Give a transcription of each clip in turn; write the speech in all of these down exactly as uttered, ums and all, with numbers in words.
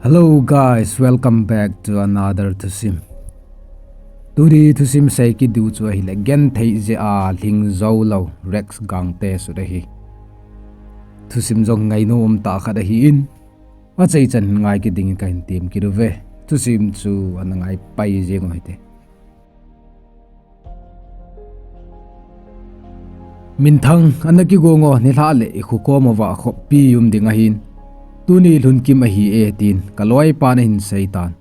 Hello guys, welcome back to another thusim. Tuni thusim sei kit diu chu ahile genthei jeh a lhing jou lou Rex Gangte sut ahi. Thusim jong ngainom umtah khat ahin, achaichan ngai kit dingin kahin tem kit uve. Thusim chu ana ngai pai jeng u hite. Minthang, ana kigong o, nilhah le i kho kom uva khoppi um ding ahin, tuni lhun kim ahi e, tin kaloipan ahin seitan.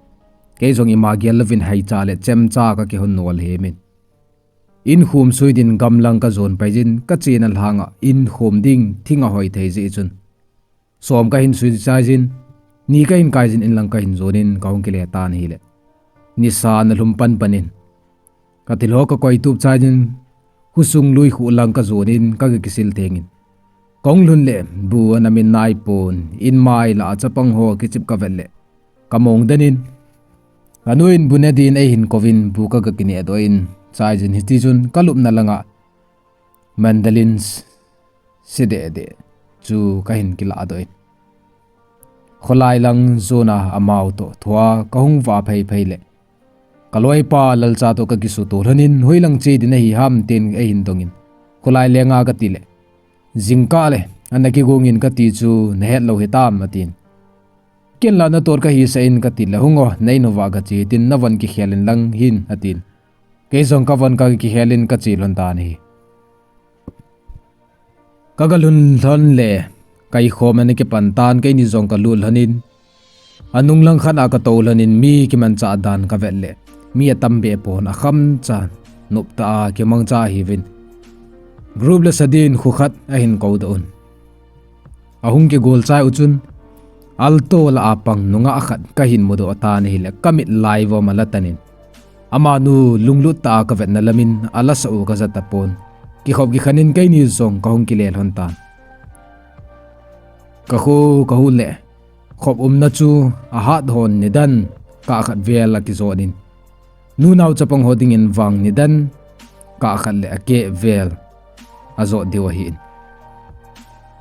Kei jong ima gel louvin haicha le chemcha kakihon nolhemin, inkhom sui din gamlang kajon paijin, kachena lhanga inkhom ding thing ahoi thei jeh chun, som kahin sui chaijin, ni kahin kaijin, inlang kahin jonin kahung kile tan ahile, nisa ana lhum panpanin, kathilho kakoitup chaijin, khosung luikhu lang kajonin kaga kisil thengin, kahung lhun le bu ana min naipon, inmai lah a chapang ho kichep kavet le, kamong denin, kanu in bu ne din eihin kouvin bu kaga kinehdoh in, chaijin hitichun kalupna langa mandolin se dehdeh chu kahin kilahdoh in, kholai lang jona amau toh thua kahung vah pheiphei le, kaloipa Lalcha toh kakisuto lhonin, hoilang che din ahi ham tin eihin dongin, kholai lenga katile, jingkah le ana kigongin kati chu nahet lou hitam, atin. Ken la natot kahisah in katile, hung o, na in uva gache tin, navon kikhel inlang hin, atin. Kei jong kavon kakikhelin kache lhon tan ahi. Kaga lhun lhon le, kaikhom ana kipan tan, keini jong kalut lhonin, anung lang khat a katou lhonin, mi kimanchah dan kavet le, mi atam behpon, akhamcha, noptah a kimangcha ahiuvin, group la sa din kho khat ahin koudoh un. Ahung kigol chai u chun, Alto lah a pang nungah khat kahin mudoh tan ahile, kamit laivom ala tanin, amanu lunglut tah a kavetna lamin alasah u kaja tapon, kikhop kikhen in keini jong kahung kile lhon tan. Kakho kahu le, khop umna chu ahat hon nidan kah khat vel akijot in, nunao chapang ho dingin vang nidan kah khat le akeh vel ajot diu ahin,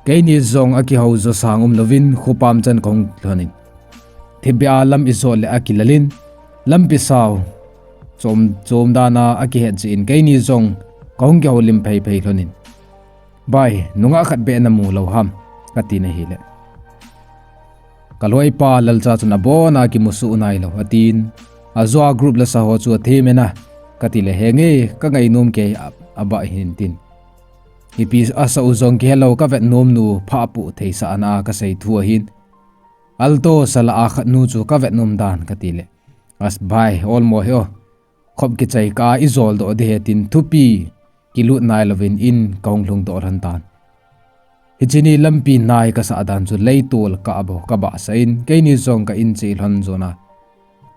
keini jong akihou jo sang umlouvin khopam chan kahung lhonin, thipbeh a lam ijot le akilalin, lampi sao chom chom dan a akihet jeh in keini jong kahung kihoulim pheiphei lhonin, Bai, nungah khat beh namu lou ham? katin ahile, kaloipa Lalcha chun abona kimusuh nailou, atin, ajoa group la sa ho chu athemin a, katile, henge, kangainom kei a, abah hin tin, ipi asah u jong kihelou, kavet nom nu phahpuh theisahna a kasei thu ahin, Alto sa lah a khat nu chu kavet nom dan katile, as bai, olmo hi o, khop kichai kah a ijoldoh ding ahi tin thupi kilut nailouvin in kahung lhungdoh lhon tan. Hiche ni lampi nai kasah dan chu leitol kah bou kabahsah in, keini jong ka in che lhon jona,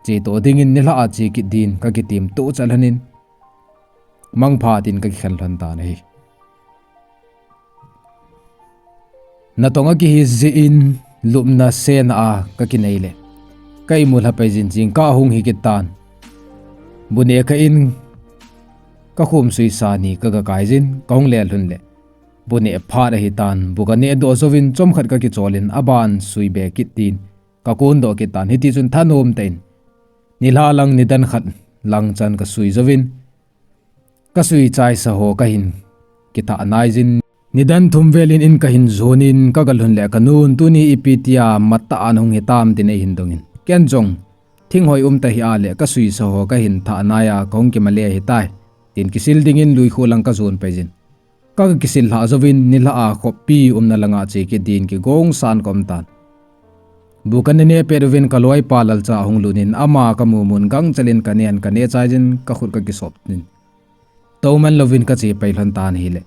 chetoh dingin nilhah a che kit din kakitem tohchat lhonin, mangpha tin kakikhen lhon tan ahi. Natong akihi jeh in lupna sena a kakinei le, ka imu lhapai jin jingkah hung hi kit tan. Bu neh kah in kakhom suisa ni kaga kai jin, kahung le lhun le, bu neh phat ahitan, bu kanehdoh jouvin chomkhat kakicholin aban sui be kit din kakondoh kit tan. Hitichun thanom tah in nilhah lang nidan khat lang chan kasui jouvin, kasui chaisa ho kahin kithah nai jin, nidan thum vel in in kahin jonin, kaga lhun le kanun, tuni ipi tia matah a nahung hitam tin eihin dongin, ken jong thinghoi um tahih a le kasuisa ho kahin thah nai a kahung kimale ahitai, tin kisil dingin luikhu lang kajon pai jin, kaga kisil lhah jouvin nilhah a khoppi umna langa che kit din kigongsan kaum tan. Bu kaneh neh pet uvin kaloipa Lalcha ahung lutnin ama kamu mun gangchel in kanen kaneh chai jin kakhut kakisop in, touman louvin kache pai lhon tan ahile,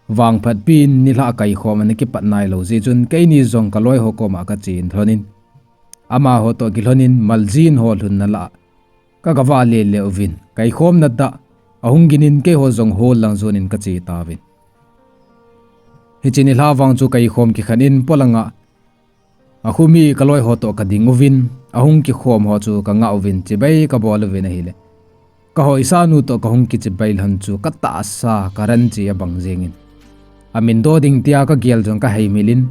vangphatpi in nilhah kaikhom ana kipat nailou jeh chun keini jong kaloi ho koma kache in lhonin, amaho toh kilhonin maljin ho lhunna lah a kaga vah lele uvin, kaikhomna dah ahung ginin keiho jong hol lang jonin kache tauvin. Hiche nilhah vang chu kaikhom kikhen in polanga akhomi kaloi ho toh kading uvin, ahung kikhom ho chu kangah uvin, chibai kabol uvin ahile, kahoisa nu toh kahung kichibai lhon chu katahsa karanchi abang jengin, amin do ding tia kagel jong kaheimil in,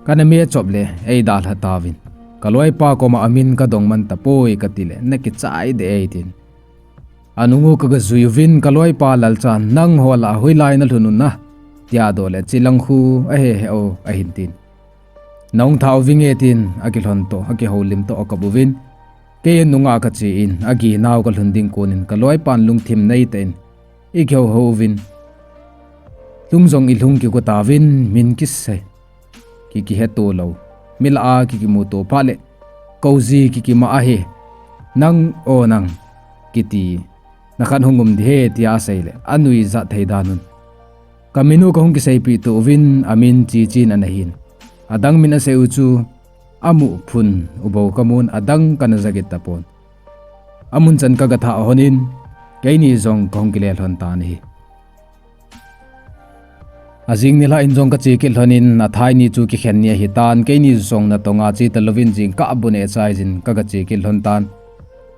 kana me chop le eidalha tauvin. Kaloipa koma amin kadong man tapoi kati le, nakichai deh e tin. Anung u kaga jui uvin, kaloipa Lalcha, nangho la hoilai nalhun u na, tia adoh le, chilang khu ahe he o ahin tin. Nahung tha uvinge tin, akilhon toh, akihoulim toh, akap uvin. Kei anunga kache in, aginau kalhun ding konin, kaloipan lungthim neitah in, ikihou hou uvin. Lhung jong ilhung kigo tauvin, min kisei. Kikiheto lou. Milah a kikimuto phat le. Kou ji kikimah ahi. Nang o nang. Kiti. Nakhat hung um ding ahi tia asei le. Anuijat thei dan un. Kamin u kahung kiseipeh to uvin amin Chichin ana hin. Adang min asei u chu. Amu phun u bou kamun adang kana ja kit tapon. Amun chan kaga thah hon in. Keini jong kahung kile lhon tan ahi. Ajing nilhah in jong kache kit lhon in, athai ni chu kikhen ni ahitan, keini jong natonga che talouvin jingkah bu neh chai jin kaga che kit lhon tan.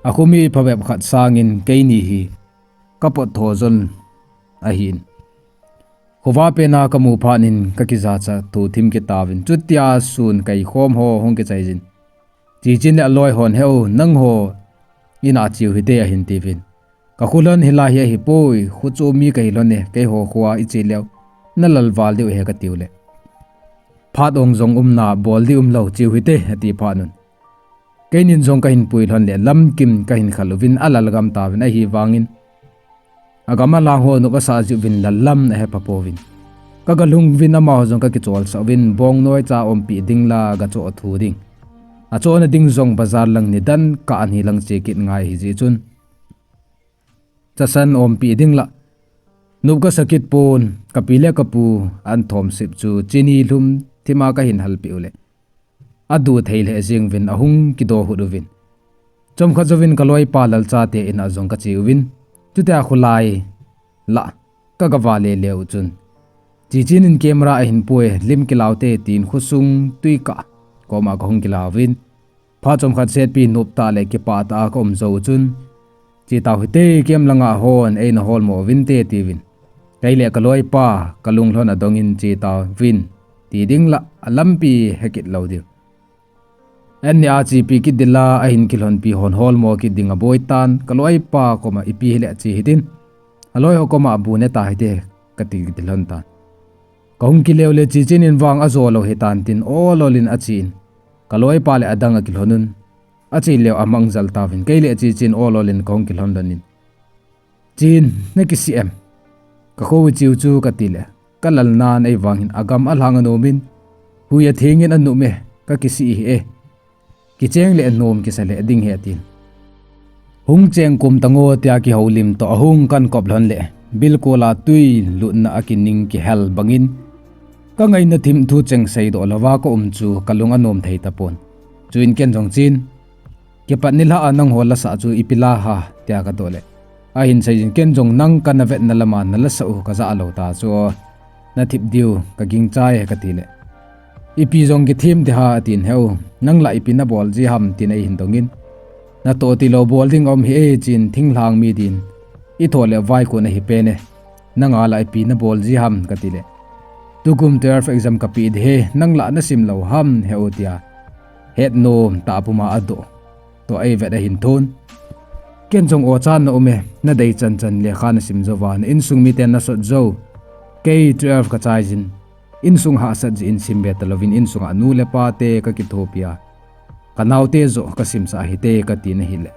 Akhomi phabep khat sangin keini hi kapot tho jon ahin. Khovah pena kamu phat in kakijachat thou thim kit tauvin, chutia sun kaikhom ho hung kichai jin. Chichin le aloi hon, he u, nangho ina cheu hite ahin tiuvin. Kakhu lhon hilai hi ahipoi, kho chu mi kahi lhon e, keiho khoa iche leu, nalal val diu ahi katiu le. Phat ong jong umna bol ding umlou cheu hite, ati phat un. Keinin jong kahin pui lhon le, lamkim kahin khal uvin, alal gam tauvin, ahivangin. Agam alang ho nop asah jiuvin, lal lam ahepha pouvin. Kaga lhung uvin amaho jong kakicholsah uvin, bong noicha ompeh ding la, gachoh thu ding. Achohna ding jong bazar lang nidan kah ani lang che kit ngai ahi jeh chun. Chasan ompeh ding la. Nop kasa kit pon, kapi le kapu, an thom sip chu, chini lhum thima kahin halpeh u le. Adu thei lheh jeng uvin ahung kidohut uvin. Chomkhat jouvin kaloipa Lalcha te in a jong kache uvin. Chutia kholai lah kaga vale le u chun. Chichin in camera ahin pui, lim kilau te tin khosung tuikah koma kahung kilauvin. Phat chomkhat setpi nop tah le kipah tah a kaum jou chun. Che tau hite, camp langa hon eina holmo uvinte tiuvin. Kei le kaloipa, kalung lhon adongin che tauvin. Ti ding la, alampi hekit lou diu. Anni a chepi kit ding la, ahin kilhonpi hon holmo kit ding aboi tan, kaloipa koma ipi hile che hitin. Aloi ho koma abu neta hite, kati kit lhon tan. Kahung kile u le Chichin in vang ajo lou hitan tin ol ol in achen. Kaloipa le adang akilhon un. Ache leu amang jal tauvin kei le Chichin ol ol in kahung kilhon lhon in. Chin, nakisih em? Kakho u cheu chu kati le. Kalal nan ahivangin agam alhang anom in. Hui atheng in anom e, kakisih hih e. Kicheng le nom kisa le ding ahi atin. Hung cheng kum tango tia kihoulim toh ahung kan kop lhon le. Bilkol a tui lutna a kining kihel bangin. Kangaina thim thu cheng seidoh louva kaum chu kalung anom thei tapon. Chuin ken jong Chin. Kipat nilhah a nangho lasah chu ipi la ham tia kadoh le. Ahin seijin ken jong nang kana vetna lama nalasah u kajah lou ta chu. Nathip diu kagingchai e kati le. Ipi jong kithem ding ham atin he u. Nang lah ipi nabol ji ham tin eihin dongin. Natoh tilou bol ding aum hih e Chin thinglhang mi din. Ithoh le vaikon ahi pen e. Nanga lah ipi nabol ji ham kati le. Tukum twelve exam kapeh ding ahi, nang lah nasim lou ham he u tia. Hetnom tah puma adoh. Toh eivet ahin thon. Ken jong o chan na um e, nadei chan chan lekha nasim jouva, na insung miten nasot jou. Kei twelve kachai jin. Insung hahsat jeh in sim be talouvin insunga nu le pa te kakithopi a. Kanaote joh kasimsah hite kati na hile.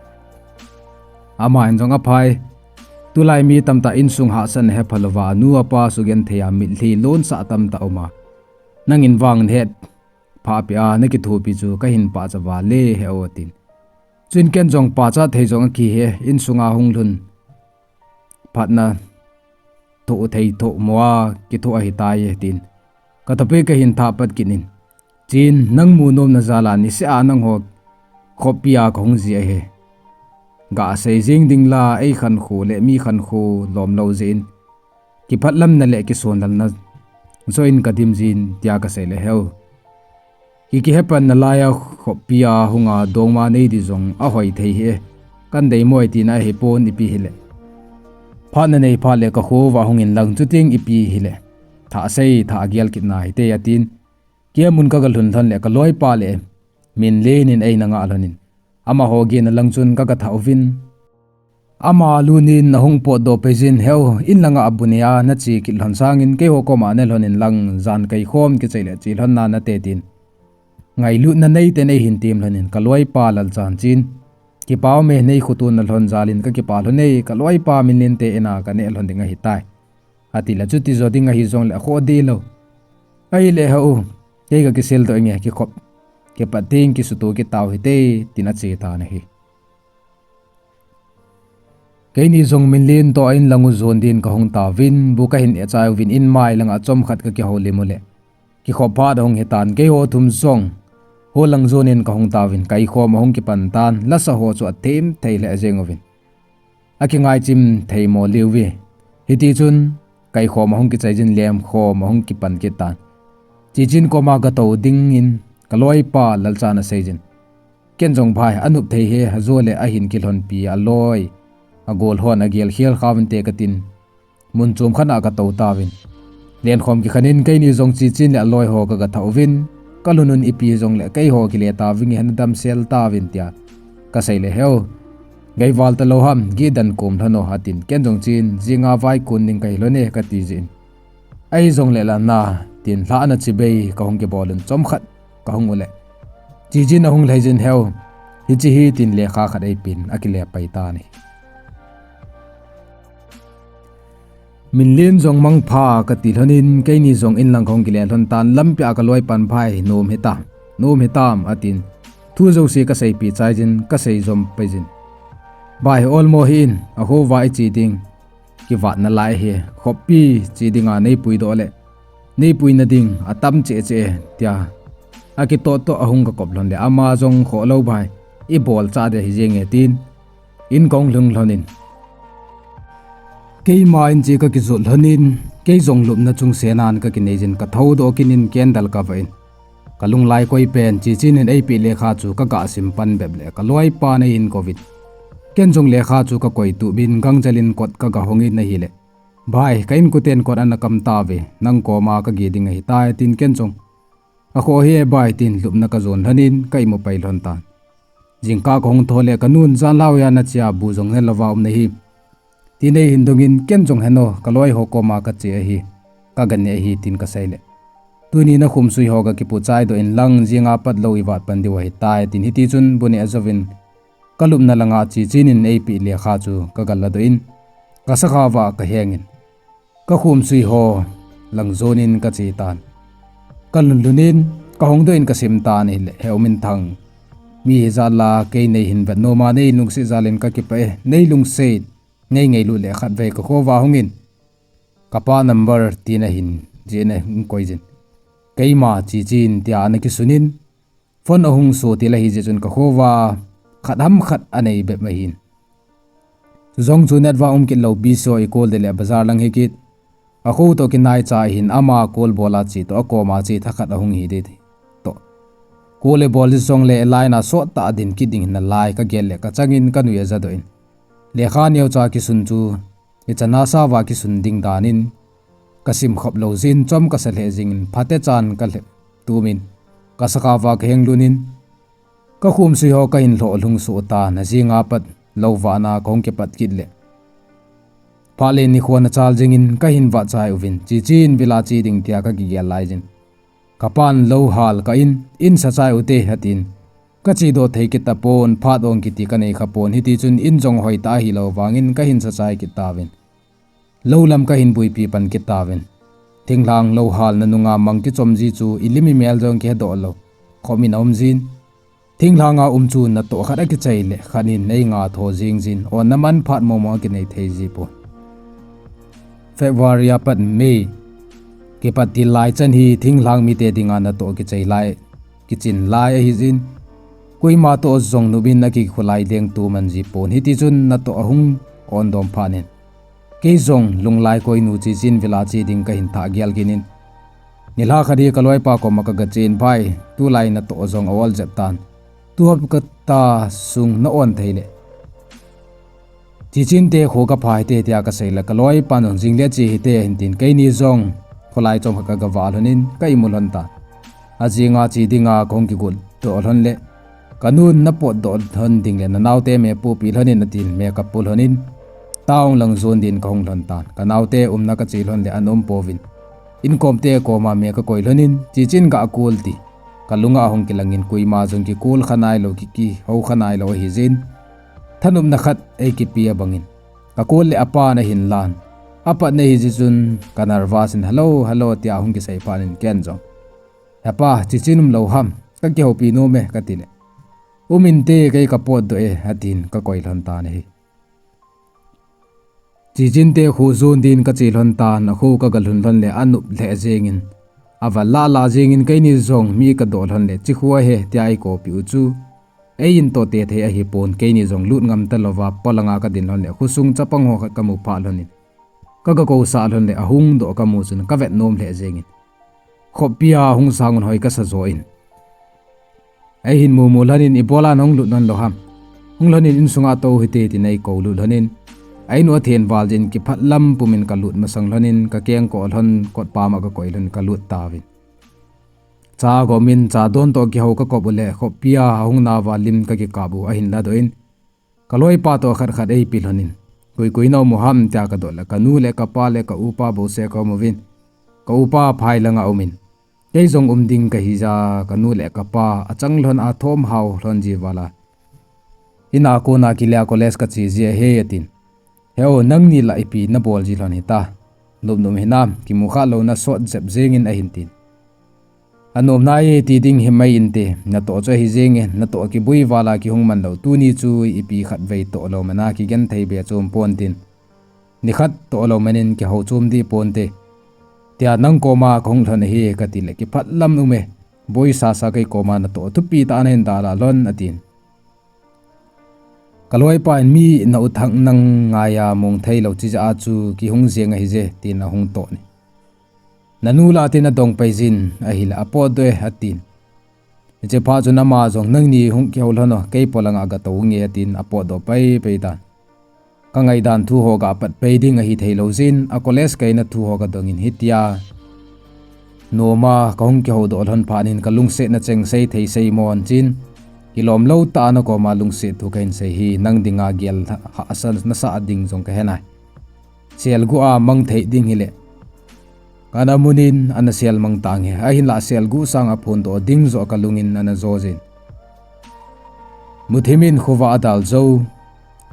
Aman jong aphai. Tulai mi tamtah insung hahsatna hepha louva, anu apa sugenthei a mitlhi lonsah tamtah uma. Nangin vang nahet phah peh a, nakithopi chu kahin pachat val e he u atin. Chuin ken jong pachat thei jong akihe, insunga hung lhun. Phatna thoh thei thoh mo a, kithoh ahitai e tin. Katopi kahin thah pat kit in. Chin, nang mu nomna jal a niseh a nangho khopi a kahung ji ahi. Gasei jing ding la, eikhankho le mi khankho lomlou jeh in. Kiphatlamna le kisonlalna joh in kadim jin tia kasei le he u. Ki, kihepanna laiya khopi a hunga dongma nei ding jong ahoi thei hih e. Kandeimo e tina ahipon ipi hile. Phatna nei phat le kakho uva hung in lang chuteng ipi hile. Thah sei, thah gel kit nahite atin. Kei amun kaga lhun lhon le kaloipa le. Minlen in eina ngah lhon in, amaho gehna lang chun ka gatha uvin, ama lun in ahung potdoh pei jin, Heu, in langa bu nea nache kit lhon sangin keiho koma ne lhon in lang, jan kaikhom kichai le che lhon na nate, tin ngailutna neitah in eihin tem lhon in, ka loipa Lalchan, chen, kipa ume, nei khotona lhon jal in ka kipa lhon e, ka loipa Minlen te ina ka neh lhon ding ahitai, ati le, chuti jo ding ahi jongle akhoh deh lou. Ahile, Heu, kei ka kiseldoh inge, kikhop kipat teng kisuto kit tau hite, tin ache tan ahi. Keini jong Minlen toh a in lang u jon din kahung tauvin, bu kahin eh chai uvin, in mai langa chomkhat ka kihoulim uleh, kikhop phat ahung hitan, keiho thum jong holang jon in kahung tauvin, kaikhom ahung kipan tan, lasa ho chu athem thei lheh jeng uvin, akingai chim thei mo liuve. Hitichun kaikhom ahung kichai jin, lemkhom ahung kipan kit tan, Chechen koma gatou dingin ka loipa Lalchan asei jin, ken jong, Bhai, anop thei he, ajo le ahin kilhonpi aloi agol hon agel khel khauvinte, katin, mun chom khat a katou tauvin, lenkhom kikhen in keini jong Chechen le aloiho ka gatha uvin, kalhun un, Ipi jongle keiho kile tauvinge, nadamsel tauvin, tia kasei le, Heu, geival talou ham, gihdan kom lhon o, atin, ken jong, Chen, jinga vaikon ding kahi lhon e, kati jeh in, Ahi jongle la na, tin lhahna chibai kahung kibol un, chomkhat kahung uleh, Chechen ahung lhai jin, Heu, hiche hi, tin lekha khat eipen akile pai tan ahi. Minlen jong mangpha kati lhon in, keini jong in lang kahung kile lhon tan, lampia ka loipan, Bhai, nom hitam, nom hitam, atin, thu jouse kaseipeh chai jin, kasei jom pai jin, Bhai, olmo hih in, akhoh uva iche ding kivat nalai ahi, khopi che dinga neipuidoh le neipuina ding atam cheh cheh e, tia akitoh toh ahung kakop lhon le, ama jong, Khoh lou, Bhai, ibol chah ding ahi jenge, tin in kahung lhung lhon in, keima in che kakijot lhon in, kei jong lupna chungsenan kakinei jin, kathoudoh kit in candle kavah in, kalunglai koi pen Chechen in eipeh lekha chu kaga sim pan bep le, ka loipan eihin kouvin, ken jong lekha chu kakoi tup in, gangjel in kot kaga hong in ahile, Bhai, ka inkoten kot ana kam tauve, nang koma kage ding ahitai, tin ken jong, Akhoh hih e, Bhai, tin lupna kajon lhon in ka imu pai lhon tan. Jingkah kahung thou le, Kanun, janlhah hoiya nache a, bu jong helouva um nahi, tin eihin dongin, ken jong, Heno, ka loiho koma kache ahi, kaga neh ahi, tin kasei le, Tuni nakhomsui ho kakipu chaidoh inlang, jinga pat lou ivat pan diu ahitai, tin hitichun bu neh jouvin, kalupna langa Chechen in eipeh lekha chu kaga ladoh in, kasakha uva kahengin, kakhomsui ho lang jon in kache tan. Kalhun lhun in, kahongdoh in kasim tan ahile, Heu Minthang, mi hijat la kei neihin vet noma, nei lungset jal in kakipah e, nei lungset, nei ngailut le khatvei kakho uva hung in, kapa number tin ahin, jeh in ahin koi jin, keima Chechen tia ana kisun in, phone ahung so til ahi jeh chun kakho uva khat ham khat anei bep ahin. Chujong chu net vang um kit lou, busy o, i call ding le bazar lang hi kit. Akho toh kinaicha ahin, ama call bol a che toh akoma che thakhat ahung hi ding toh. Call ibol jongle line a sottah a din kit ding hinalai kagel le kachangin kanui ajadoh in, lekha neocha kisun chu ichan a sao va kisun ding dan in kasim khop lou jeh in chom kasa lheh jengin phatechan kalhep tumin kasakha uva kaheng lut in, kakhomsui ho kahin lhoh lhung soh tan, ajinga pat lou vahna kahung kipat kit le, phat le nikho ana chal jengin kahin vahchai uvin, Chechen villa che ding tia kakigel lai jin, kapan lou hal kah in, in sa chai ute atin, kachedoh thei kit tapon, phat ong kiti kanei khapon, hitichun in jong hoitah ahilou vangin kahin sa chai kit tauvin, lou lam kahin buipi pan kit tauvin, thinglhang lou halna nunga mang kichom ji chu ilim imel jong kihedoh lou khop in aum jin, thinglhanga um chu natoh khat akichai le khat in einga tho jing jin, onna man phat mong mong akinei thei ji pon. February a pat May kipat til lai chan hi thinglhang mite dinga natoh kichai lai, kichin lai ahi jin, koima toh jong nop in akikholai leng tu man ji pon, hitichun natoh ahung on dom phat in, kei jong lunglai koinu Chechen villa che ding kahin thah gel kit in, nilhah khat hi kaloipa koma kaga chen, Bhai, tulai natoh jong aol jep tan, tu hop khat a sung na on thei le Chechen te kho kapha hite, tia kasei le, kaloipan jong jing le che hite ahin tin, keini jong kholai chom khat kaga vah lhon in ka imu lhon tan. Ajinga che dinga kahung kigot doh lhon le, kanun napot doh lhon ding le nanaote me pupi lhonin atin me kapu lhonin, town lang jon din kahung lhon tan. Kanaote umna kache lhon le ana um pouvin, inkomte koma me kakoi lhonin, Chichin gakol ti kalunga ahung kilangin, koima jong kikol kha nailou, ki, kihou kha nailou ahijin, thanopna khat eikipe abangin, kakol le apan ahin lan. Apatna hijeh chun ka nervous in, "Hello, hello," tia ahung kisei phatnin ken jong, "Hepa, Chichin umlou ham? Kakihoupi nom e," katile, "Um inte, kei kapotdoh e," atin kakoi lhon tan ahi. Chichin te kho jon din kache lhon tan, akho kagalhun lhon le anop lheh jengin, aval lah lah jengin, keini jong mi kadoh lhon le, "Chikhu ahi," tia eikoupeh u chu, eihin toh tethei ahipon, keini jong lut ngam talouva polanga kadin lhon le, khosung chapang ho khat kamu phat lhonin, kagakousah lhon le, ahung doh kamu chun kavet nom lheh jengin, khopi a hung sangun hoi kasa join, eihin mumu lhonin, "Ibola nahung lut lhon lou ham? Hung lhonin, insunga tou hite," tin eikou lut lhonin, ainu athen val jin kiphatlam pumin kalut masang lhonin, kakengkoh lhon, kotpama kakoi lhon, kalut tauvin. Cha gomin, cha don toh kihou kakop u le, khopi a ahung nauva lim kakikap u ahin ladoh in, kaloipa toh khat khat eipe lhonin, "Koi koi na um u ham?" tia kadoh le, kanu le kapa le ka upa bouseh kaum uvin, ka upa phai langa umin, kei jong um ding kahija, kanu le kapa achang lhon, athom hao lhon ji vala, "Ina kona kile a college kache ji ahi," atin. "Heo, nangni la ipi nabol ji lhon hita? Nop nom hinam, kimu kha louna sot jep jengin," ahin tin. "Anom nai ti ding himai inte, natoh chu ahi jenge, natoh kibui vala kihung man lou, tuni chu ipi khatvei toh lou mana kigenthei be chom ponte, nikhat toh lou manin kihou chom dih ponte, tia nang koma kahung lhon ahi," katile, "Kiphatlam um e, boisasa, kei koma natoh thupi tah nahin dalha lhon," atin. Kaloipa in, "Mi na uthang nang ngaiya mong theilou chijeh a chu kihung jeng ahije," tin ahung toh ni. "Nanu la tin adong pai jin ahile apotdoh e," atin. Hiche phat chun ama jong, "Nangni hung kihou lhon o, kei polanga gatou nge," atin apotdoh pai pai tan. Kangaidan thu ho gapatpai ding ahi theilou jin, a college kaina thu ho kadongin hitia noma kahung kihoudoh lhon phatnin kalungsetna cheng seithei seimon chin, kilomlou tah a nakoma lungset thu kahin sei hi, nang dinga gel hahsa nasah ding jong kahe nai. Selguh a mang thei ding hile, kana munin ana sel mang tange, ahinlah selguh sanga phondoh ding joh kalungin ana jojin. Muthimin khovah adal jou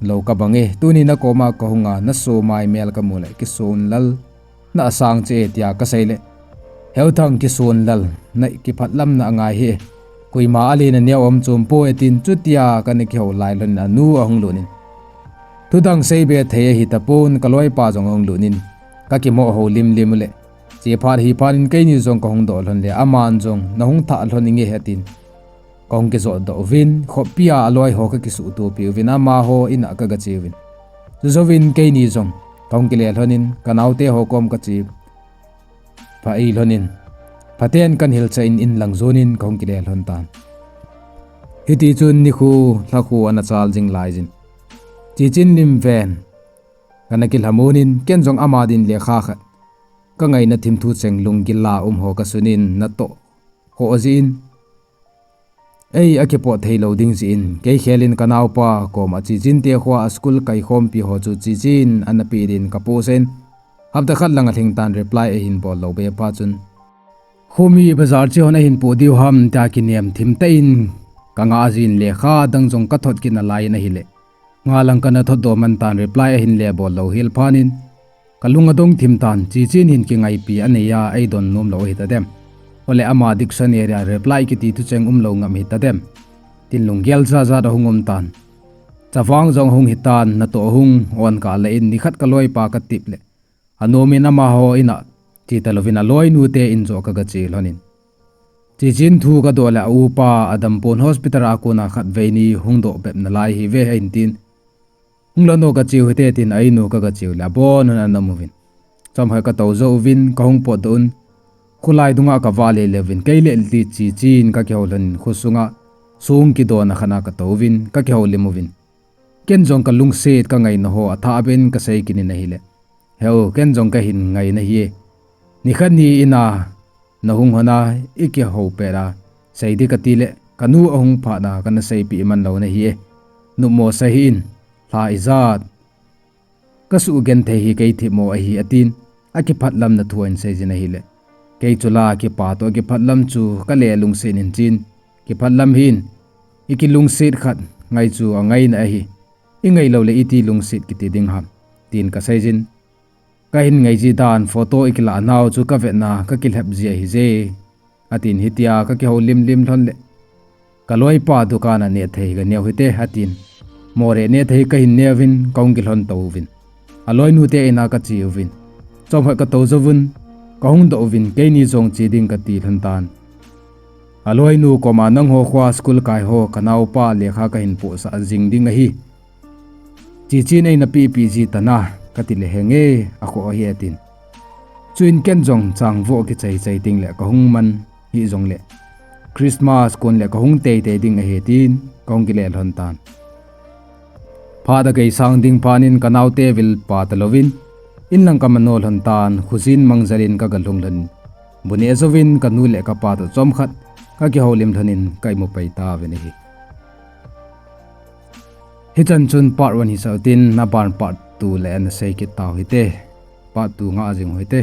lou kabange, tuni nakoma kahunga nasomai mel kamu le kisonlal na asang che e, tia kasei le, "Heuthang, kisonlal na kiphatlamna angai hi, koima ale naneo um chom poi," atin, chutia kana kihou lai lhonin anu ahung lutnin, "Thudang seibe thei ahitapon, kaloipa jong ahung lutnin, kakimoh hou limlim u le, che phat hi phatnin keini jong kahung doh lhon le, aman jong, 'Nahung thah lhon inge,' atin, kahung kijotdoh uvin, khopi a aloi ho kakisuhtopi uvin, amaho in'a kagache uvin. Chujouvin keini jong kahung kile lhonin, kanaote ho kom kache pha ei lhonin, phaten kana hilchah in, inlang jonin kahung kile lhon tan. Hitichun nikho lhakho ana chal jing laijin, Chichin lim ven kana kilhamonin, ken jong ama din lekha khat kangaina thimthu cheng lunggil a um ho kasunin, natoh khoh jeh in, ei akipot theilou ding jeh in, kei khelin kanaopa koma Chichin te khoa school kaikhompi ho chu Chichin ana peh din kapohsah in, hapta khat lang alhingtan reply ahin bol lou be phat chun, khomi bazar che hon ahin poh diu ham tia kinem thimtah in kangah jin, lekha dang jong kathot kit nalai in ahile, ngalang kana thotdoh mantan, reply ahin le bol lou hel phatnin, kalung adong thimtan, Chichin hin kingaipi aneiya eidon nomlou ahitadem, ole ama dictionary a reply kiti thucheng umlou ngam hitadem, tin lunggel jatjat ahung umtan. Chavang jong ahung hitan, natoh ahung onkah leh in, nikhat kaloipa katep le, anomin amaho in'a cheta louvin aloinute in joh kagache lhonin, Chichin thu kadoh le aupa adampon, hospital a kona khatvei ni hungdoh bep nalai hive ahin tin, hung lhon o, kacheu hite tin ainu kagacheu le abonun ana um uvin, chomkhat katou jou uvin, kahung potdoh un, kholai dunga kavah lele uvin, kei le Chichin kakihou lhonin khosunga song kidona khat'a katouvin, kakihoulim uvin, ken jong kalungset kangaina ho athahbeh in kasei kit in ahile, heu, ken jong kahin ngai nahi e, nikhat ni in'a nahung lhona ikihou pet a, sei ding katile, Kanu ahung phat a kana seipeh man lou nahi e. Nopmo sa hih in, lha ijat kasuh genthei hi kei themmo ahi, atin, akiphat lamna thu ahin seijin ahile, kei chu la kipa toh akiphat lam chu kale lungset in tin, kiphat lam hin, ikilungset khat ngai chu angaina ahi, ingai lou le iti lungset kiti ding ham, tin kaseijin, kahin ngai ji dan photo ikilah nau chu kavetna kakilhep ji ahije, atin hitia kakihoulim lim lhon le, kaloipa dukan a nehthei kaneo hite, atin. More nehthei kahin neuvin kahung kilhon touvin, aloinu te in a kache uvin, chomkhat katou jouvun, kahung doh uvin, keini jong che ding kati lhon tan. Aloinu koma, nangho khoa school kai ho, kanaopa lekha kahin pohsah jing ding ahi, che chen eina pehpeh ji tan a, katile, henge, akhoh ahi, atin. Chuin ken jong changvoh kichai chai tengle kahung man hih jongle, Christmas kon le kahung teitei ding ahi, tin kahung kile lhon tan. Phat agei sang ding phat in kanaote vil pha talouvin, inlang kamano lhon tan, khojin mangjal in kagalhung lhon in, bu neh jouvin kanu le kapa toh chomkhat kakihoulim lhon in ka imu pai tauvin ahi. Hichan chun part one hisah utin, aban part two le ana sei kit tau hite. Part two ngah jing u hite.